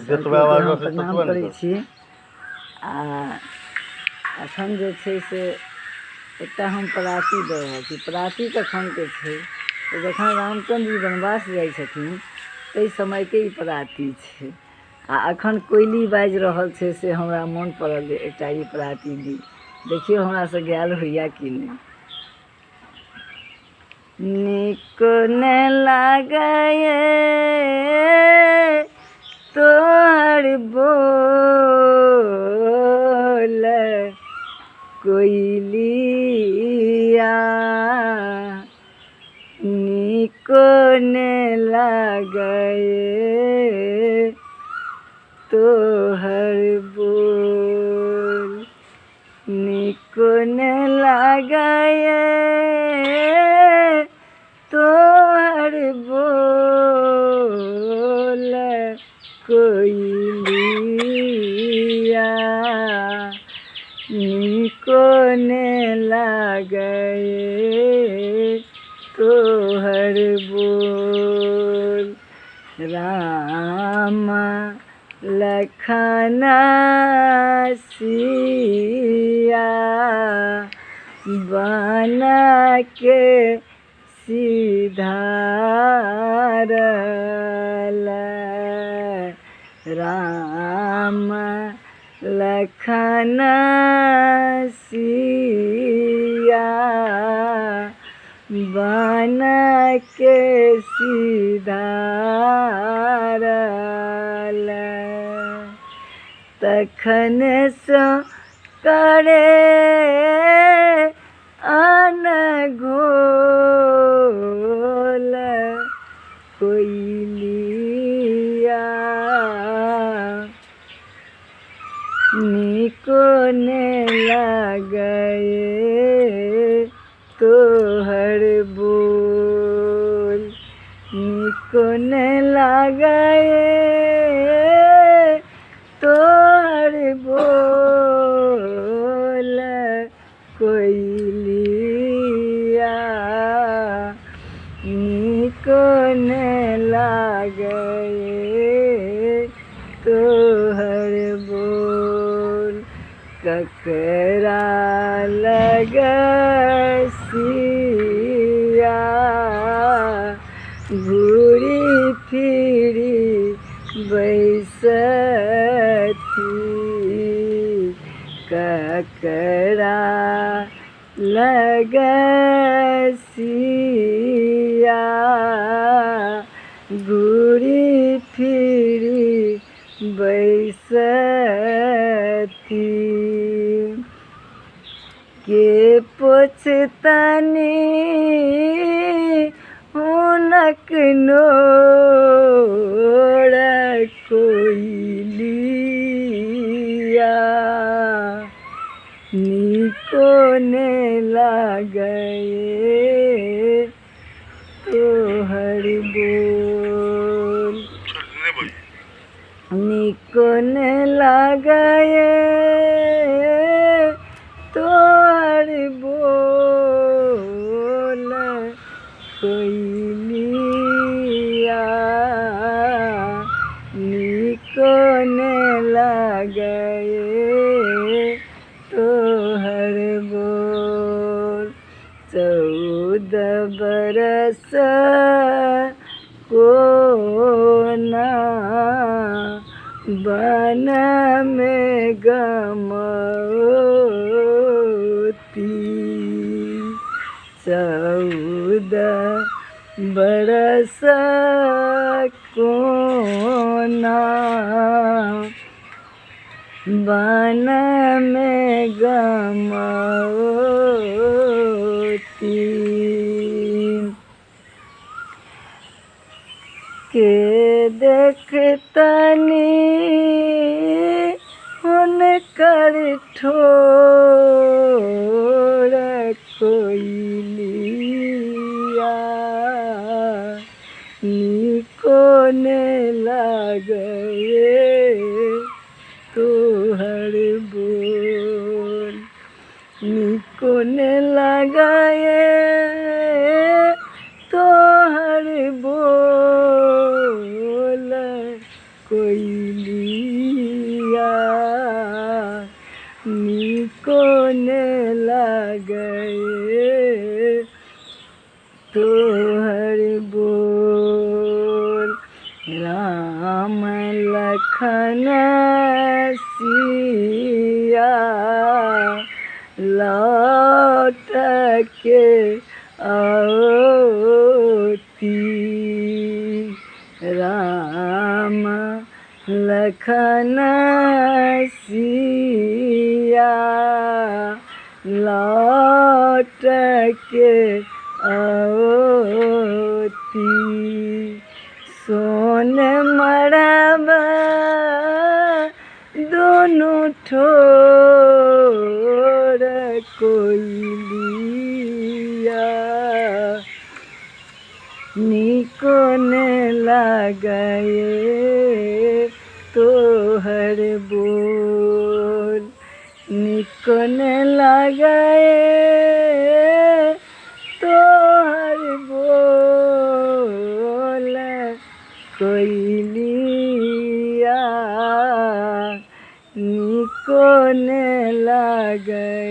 जतबा सबके आवाज हम रहतै प्रणाम ततबे ने करै करतै। छी। आ एखन जे छै से एकटा हम पराती दऽ रहल छी। पराती कखनके छै तऽ जखन रामचन्द्र जी वनवास जाइ छथिन ताहि समयके ई पराती छै। आ एखन कोयली बाजि रहल छै से हमरा मोन पड़ल जे एकटा ई पराती दी। देखियौ हमरासँ गायल होइए कि नहि। नीक ने लागैए तोहर बोल कोइलिया, नीको ने लागैए तोहर बोल, नीको ने लागैए तोहर बोल कोइलिया, नीको ने लागैए तोहर बोल। राम लखन सिया बन के सिधारल, राम लखन सिया बन के सिधारल। तखन सँ करे अनघोल कोइलिया, नीको ने लागैए तोहर बोल, नीको ने लागैए तोहर बोल कोइलिया, नीको ने लागैए तोहर बोल। ककरा लग सिया घूरी फिरी बैसती, ककरा लग सिया घूरी फिरी बैसती। के पोछतनि हुनक नोर कोइलिया, नीको ने लागैए तोहर बोल, नीको ने लागैए तोहर बोल कोइलिया, नीको ने लागैए तोहर बोल। 14 बरस कोना बन में गमौती, 14 बरस कोना बन में गमौती। के देखतनि हुनकर ठोर कोइलिया, नीको ने लागैए तोहर बोल, नीको ने लागैए तोहर बोल कोइलिया, कोइलिया, नीको ने लागै तोहर बोल। राम लखन सिया लौट के औती, राम लखन सिया लौट के औती। सोन मड़बा दुनू ठोर कोइलिया, नीको ने लागै तोहर बोल, नीको ने लागै तोहर बोल। कोइलिया, नीको ने लागै।